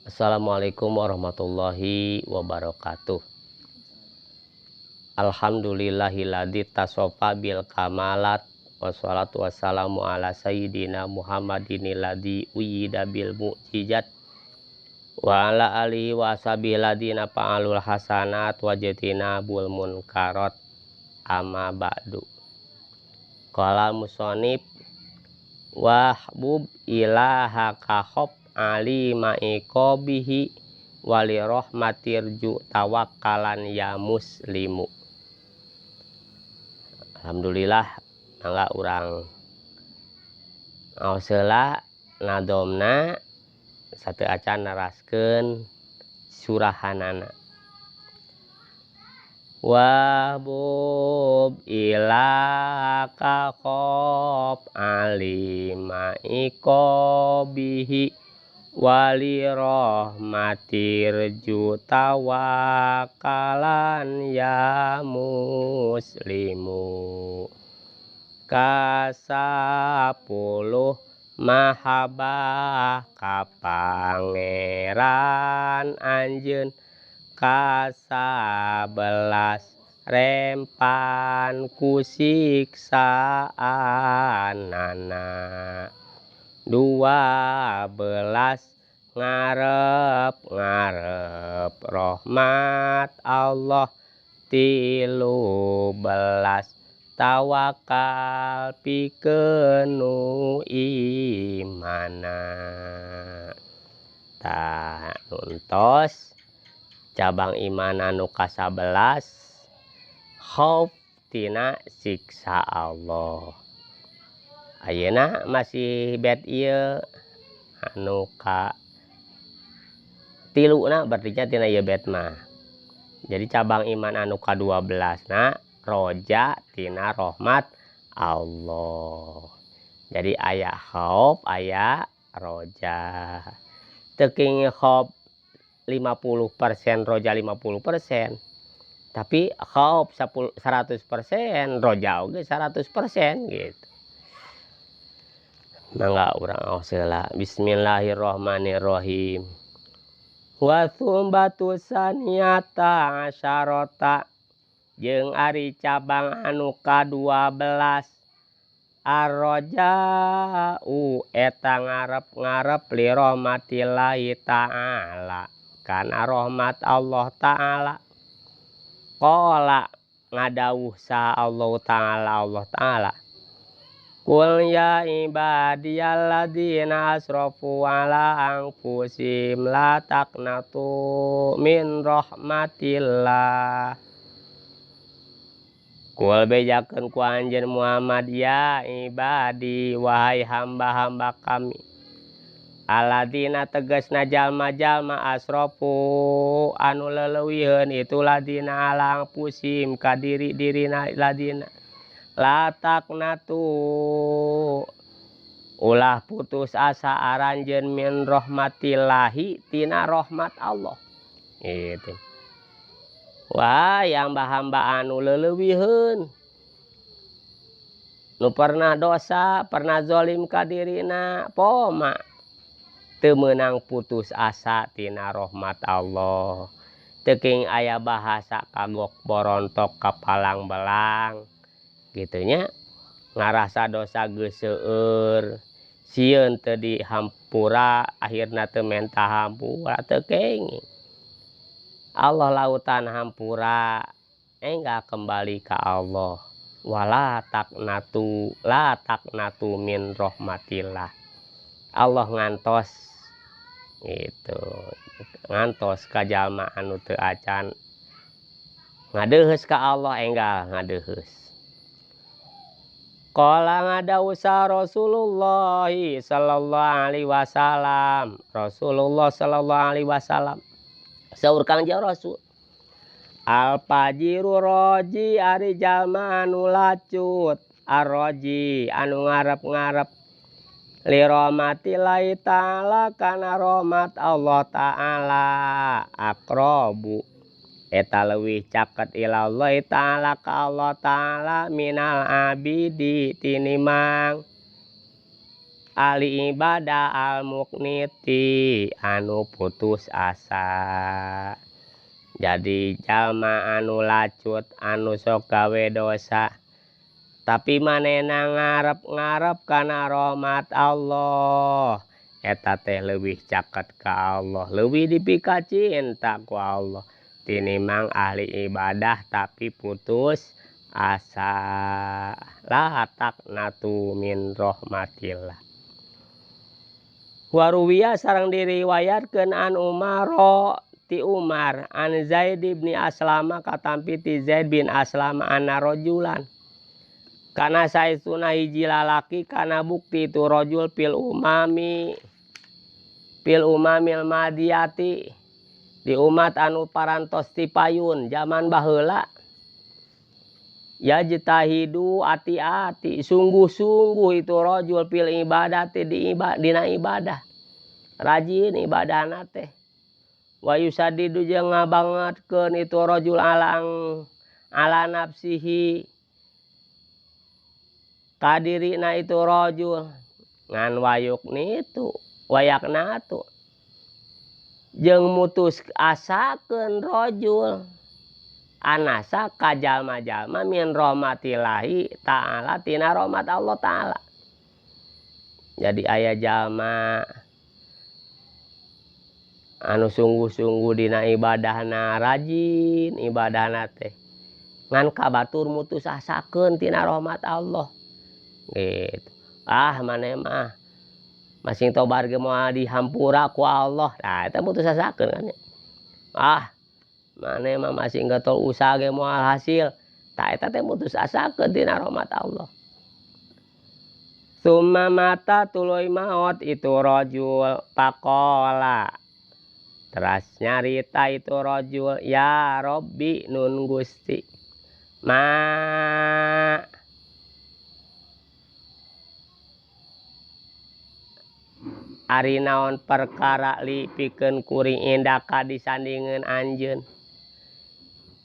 Assalamualaikum warahmatullahi wabarakatuh. Alhamdulillahilladzi tasofa bil kamalat wassalatu wassalamu ala sayyidina Muhammadin alladzi wujida bil mu'jizat wa ala alihi wa ashabihi ladzina fa'alul hasanat wa jtinabul munkarat amma ba'du. Qala musannif wahbub ilaha kahop alima iqabihi wali rahmatirju tawakkalan ya muslimu. Alhamdulillah mangga urang ngaos heula nadomna sateu acan neraskeun surahanana. Wahbub ilaka khof alima iqabihi wali rahmatirju tawakalan ya muslimu. Kasapuluh mahabbah ka pangeran anjeun, kasabelas rempan ku siksaanana, 12 ngarep-ngarep rahmat Allah, 13 tawakal pikeun nu imana. Tah nuntos cabang iman anu ka-11 khauf tina siksa Allah. Ayeuna masih bed ieu anu ka tiluna berarti nya tina ieu bed mah. Jadi cabang iman anu ka-12 na roja tina rahmat Allah. Jadi aya khauf aya roja. Teu kenging khauf 50% roja 50%, tapi khauf 100% roja oge 100% gitu. Mangga urang aos heula. Bismillahirrahmanirrahim. Wa sumbatu saniyata asyarata jeung ari cabang anu ka-12 arroja'u eta ngarep-ngarep li rahmatillahi ta'ala kana rahmat Allah ta'ala. Qala ngadawuh sa Allah ta'ala Allah ta'ala Qul ya ibadiyalladzina asrafu ala anfusihim la taqnatu min rahmatillah. Qul bejakeun ku anjeun Muhammad ya ibadi wahai hamba-hamba kami. Alladzina tegasna jalma-jalma asrafu anu leleuwiheun itu ladina ala anfusihim ka diri-dirina ladina. La taqnatu ulah putus asa aranjeun min rahmatillahi tina rahmat Allah. Gitu. Wah, yang hamba-hamba anu leleuwiheun nu pernah dosa, pernah zalim ka dirina, poma teu meunang putus asa tina rahmat Allah. Teu king aya bahasa kagok borontok kapalang belang. Gitunya ngarasa dosa geus seueur sieun teu dihampura akhirna teu menta hampura teu kenging. Allah lautan hampura enggal kembali ka Allah. Wala taqnatu la taqnatu min rahmatillah. Allah ngantos gitu ngantos ka jalma anu teu acan ngadeuheus ka Allah enggal ngadeuheus. Qala ngadausa Rasulullah sallallahu alaihi wasallam. Rasulullah sallallahu alaihi wasallam. Saur Kangjeng Rasul. Al fajiru roji ari jalma anu lacut, arroji anu ngarep-ngarep li rahmatillahi ta'ala kana rahmat Allah ta'ala aqrabu eta leuwih caket ilallahi ta'ala ka Allah ta'ala minal abidi tinimang Ahli ibadah al muqniti anu putus asa. Jadi jalma anu lacut anu sok gawe dosa tapi manehna ngarep-ngarep kana rahmat Allah eta teh leuwih caket ka Allah leuwih dipikacinta ku Allah tinimbang ahli ibadah tapi putus asa. La taqnathu min rahmatillah. Wa ruwiya sareng diriwayatkeun an Umar ti Umar an Zaid bin Aslama katampi ti Zaid bin Aslama anna rajulan kana saestuna hiji lalaki kana bukti itu rajul fil umamil madiyati di umat anu parantos ti payun zaman baheula yajtahidu ati-ati sungguh-sungguh itu rajul fil ibadati di dina ibadah rajin ibadahna teh wa yusadidu jeung ngabangetkeun itu rajul ala nafsihi kadirina itu rajul ngan wayukni itu wayakna tu jeung mutus asakeun rajul anasa ka jalma-jalma min rahmatillahi ta'ala tina rahmat Allah ta'ala. Jadi aya jalma anu sungguh-sungguh dina ibadahna rajin ibadahna teh ngan ka batur mutus asakeun tina rahmat Allah gitu. Ah maneh mah masing tobar ge moal dihampura ku Allah. Nah eta mutus asakeun kan nya. Ah maneh mah masing getol usaha ge moal hasil. Tah eta teh mutus asakeun tina rahmat Allah. Summa mata tuluy maot itu rajul faqala. Teras nyarita itu rajul ya Rabbi nun Gusti ma ari naon perkara li pikeun kuring indaka disandingeun anjeun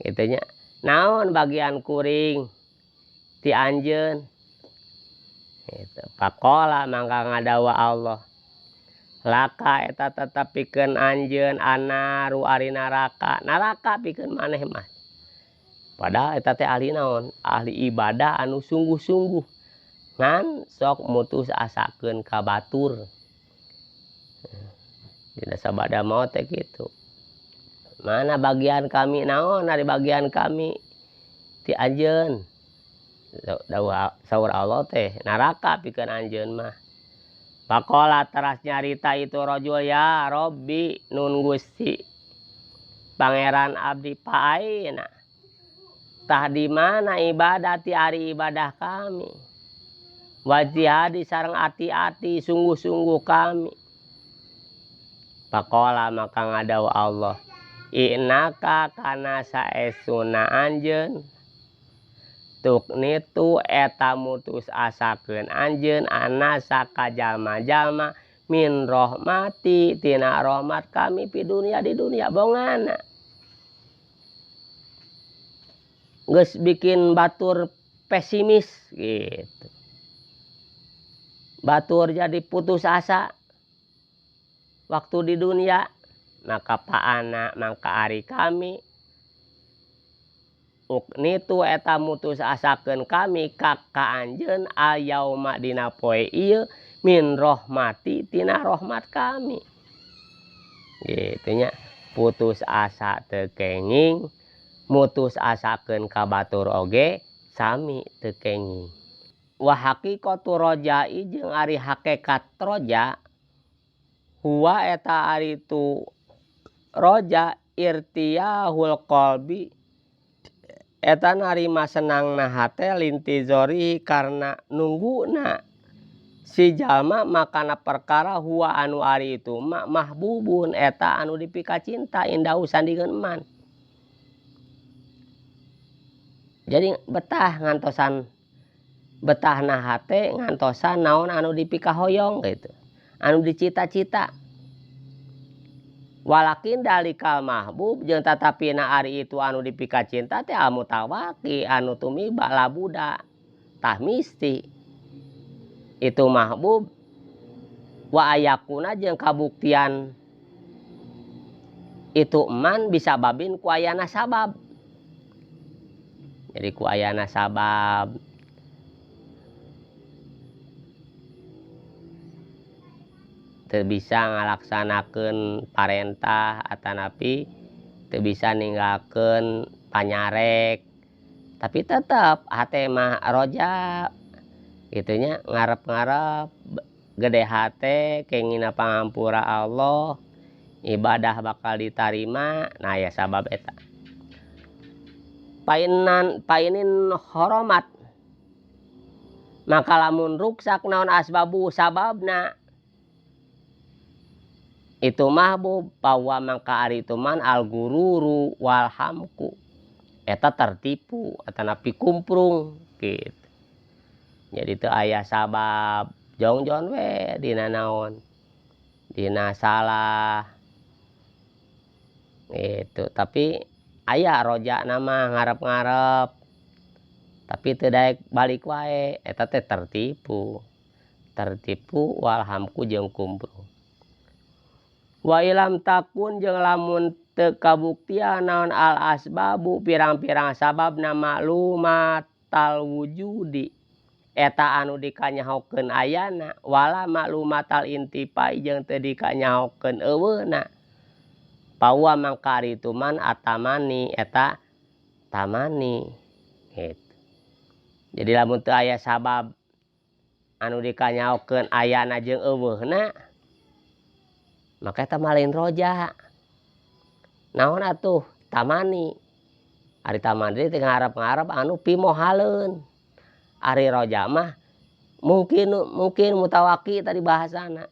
kitu nya naon bagian kuring ti anjeun kitu. Faqala mangga ngadawa Allah laka eta tetep pikeun anjeun annaru ari neraka neraka pikeun maneh mah. Padahal eta teh ahli naon ahli ibadah anu sungguh-sungguh ngan sok mutus asakeun ka batur. Dina sabada maot teh kitu. Mana bagian kami naon ari bagian kami ti anjeun. Dawuh saur Allah teh neraka pikeun anjeun mah. Faqala teras nyarita itu rajul ya Rabbi nun Gusti Pangeran abdi paaina tah di mana ibadati ari ibadah kami wajihadi sareng ati-ati sungguh-sungguh kami. Faqala maka ngadawu Allah innaka kana saestuna anjeun tuknitu eta mutus asakeun anjeun anasa ka jalma-jalma min rahmati tina rahmat kami pi dunia di dunia bongana. Geus bikin batur pesimis gitu. Batur jadi putus asa waktu di dunia, maka paana mangka ari kami uknitu eta mutus asakeun kami ka anjeun al-yauma dina poe ieu min rahmati tina rahmat kami. Gitu nya, putus asa teu kenging, mutus asakeun ka batur oge sami teu kenging. Wa haqiqatu rajai jeung ari hakikat roja huwa eta ari tu roja irtiyahul qalbi eta narima senangna hate lintizori karena nungguna si jalma makana perkara huwa anu ari itu ma mahbubun eta anu dipikacinta indahu sandingeun eman. Jadi betah ngantosan betahna hate ngantosan naon anu dipikahoyong gitu, anu dicita-cita. Walakin dalikal mahbub jeung tatapina ari itu anu dipikacinta teh al mutawaki anu tumiba labuda tah misti itu mahbub Wa ayakuna jeung kabuktian itu man bisa babin ku ayana sabab. Jadi ku ayana sabab teu bisa ngalaksanakeun parentah atanapi teu bisa ninggalkeun panyarek tapi tetep hate mah roja kitu nya ngarep-ngarep gede hate kengingna pangampura Allah ibadah bakal ditarima nah aya sabab eta. Painan painin horomat maka lamun ruksak naon asbabu sababna itu mahbub bahwa mangka ari itu man al gururu wal hamku eta tertipu atanapi kumprung gitu. Jadi teu aya sabab jongjon we dina naon dina salah gitu tapi aya rojana mah ngarep-ngarep tapi teu daek balik wae eta teh tertipu tertipu wal hamku jeung kumprung. Wa ilam takun jeung lamun teu kabuktian naon al asbabu pirang-pirang sababna maklumatal wujudi eta anu dikanyahokeun ayana wala maklumatal intifai jeung teu dikanyahokeun euweuhna pawa mangka ari itu man atamani eta tamani gitu. Jadi lamun teu aya sabab anu dikanyahokeun ayana jeung euweuhna maka eta mah lain roja. Naon atuh tamani. Ari tamani teh ngarep-ngarep anu pimohaleun. Ari roja mah mungkin mungkin mutawaki tadi bahasana.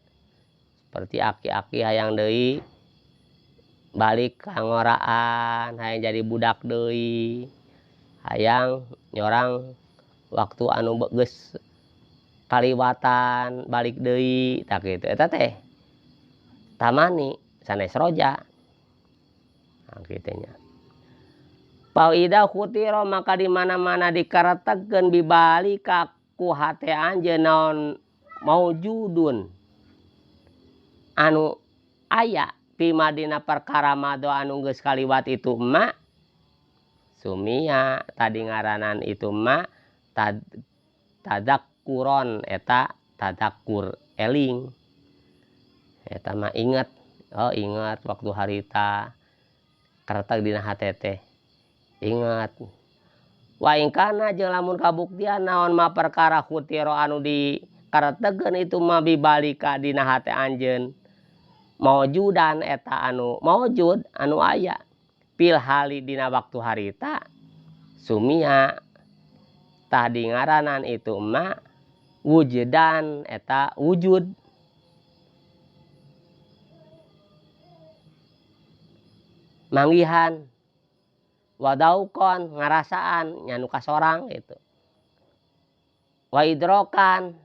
Seperti aki-aki hayang deui balik ka ngoraan, hayang jadi budak deui, hayang nyorang waktu anu geus kaliwatan balik deui tah kitu eta teh tamani sanes roja. Nah, kitu nya. Faida khutira maka di mana-mana dikaretegkeun bibalika ku hate anjeun naon maujudun anu aya pima dina perkara mado anu geus kaliwat itu ma sumia tadi ngaranan itu ma tadakkuron eta tadakkur eling eta mah inget oh inget waktu harita kareteg dina hate teh ingat. Wa in kana jeung lamun kabuktian naon ma perkara khutira anu dikaretegeun itu ma bibalika dina hate anjeun maujudan eta anu maujud anu aya fil hali dina waktu harita sumia tah dingaranan itu ma wujudan eta wujud manggihan wadaukon ngarasaan nya nu kasorang gitu wa idrokan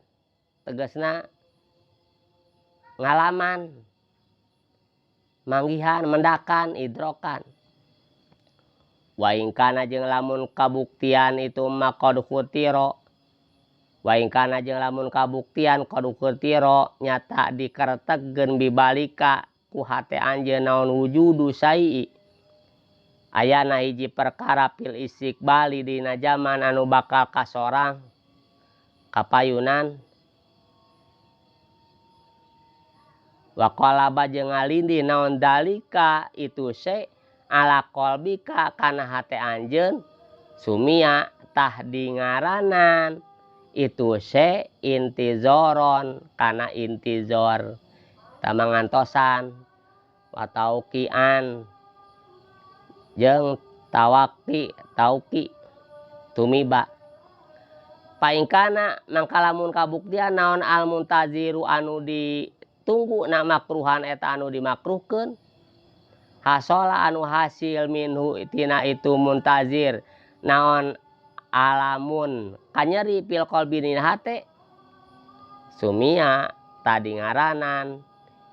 tegasna ngalaman manggihan mendakan idrokan wa in kana jeung lamun kabuktian itu ma qad khutira wa in kana jeung lamun kabuktian qad khutira nyata dikaretegkeun bibalika ku hate anjeun naon wujudu sai ayana hiji perkara fil istiqbali dina jaman anu bakal kasorang kapayunan wa qalaba jeung ngalindih naon dalika itu se ala qalbika kana hate anjeun sumia tah dingaranan itu se intizoron kana intizor tamangantosan wa tauqian jeung tawaki tauki tumiba paingkana mangka lamun kabuktian naon al muntaziru anu ditunggu na makruhan eta anu dimakruhkeun hasola anu hasil minhu tina itu muntazir naon alamun kanyeri fil qalbi dina hate sumia tadi ngaranan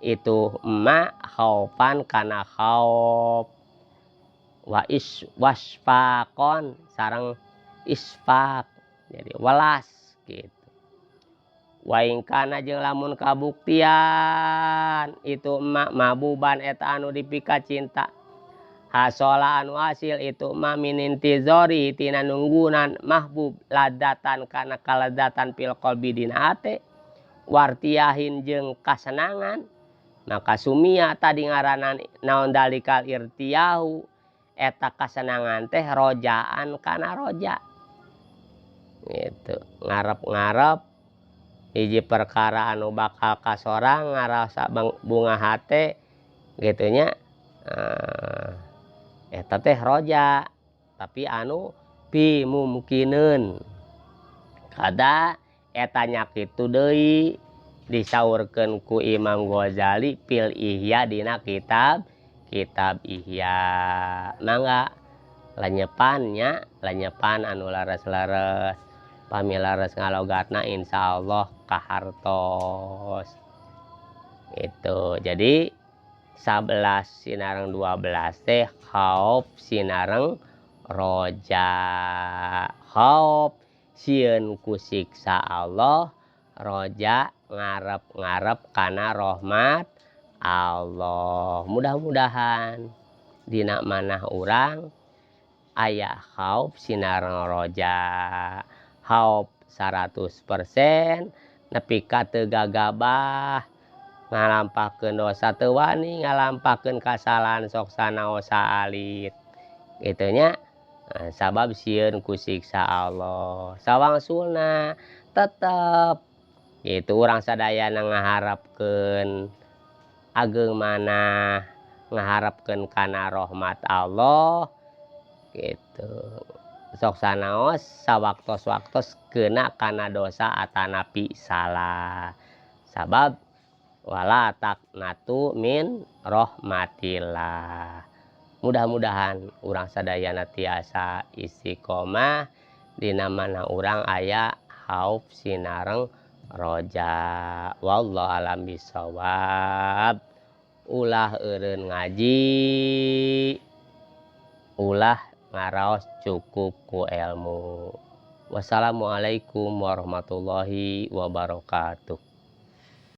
itu ma khaufan kana khauf wa is wasfaqon sareng isfaq jadi welas gitu. Wa in kana jeung lamun kabuktian itu emak mahbuban eta anu dipika cinta hasola anu hasil itu ma minintizori tina nunggunan mahbub ladatan kana kaladzatan fil qalbi dina hate wartiyahin jeung kasenangan maka sumia tadi ngaranan naon dalikal irtiyahu eta kasenangan teh rojaan kana roja gitu. Ngarep-ngarep hiji perkara anu bakal kasorang ngarasa bunga hate gitu nya, eta teh roja tapi anu pimumkineun kada eta nya kitu deui disaurkeun ku Imam Ghazali fil Ihya dina kitab Ihya. Mangga lenyepan nya, lenyepan anu leres-leres pami leres ngalogatna insyaallah kahartos itu. Jadi 11 sinareng 12 teh khauf sinareng roja. Khauf sieun ku siksa Allah, roja ngarep-ngarep kana rahmat Allah. Mudah-mudahan dina manah urang aya khauf sinareng roja. Khauf 100% nepi ka teu gagabah ngalampahkeun dosa teu wani, ngalampahkeun kasalahan sok sanaos saalit kitu nya. Nah, sabab sieun ku siksa Allah. Sawangsulna tetep gitu urang sadayana ngaharepkeun ageng manah, ngaharepkeun kana rahmat Allah gitu. Sok sanaos sawaktos-waktos keuna kana dosa atanapi salah. Sabab wala taqnatu min rahmatillah. Mudah-mudahan urang sadayana tiasa istiqomah dina mana urang aya khauf sinareng roja. Wallahu alam bisawab. Ulah eureun ngaji, ulah ngaraos cukup ku ilmu. Wassalamualaikum warahmatullahi wabarakatuh.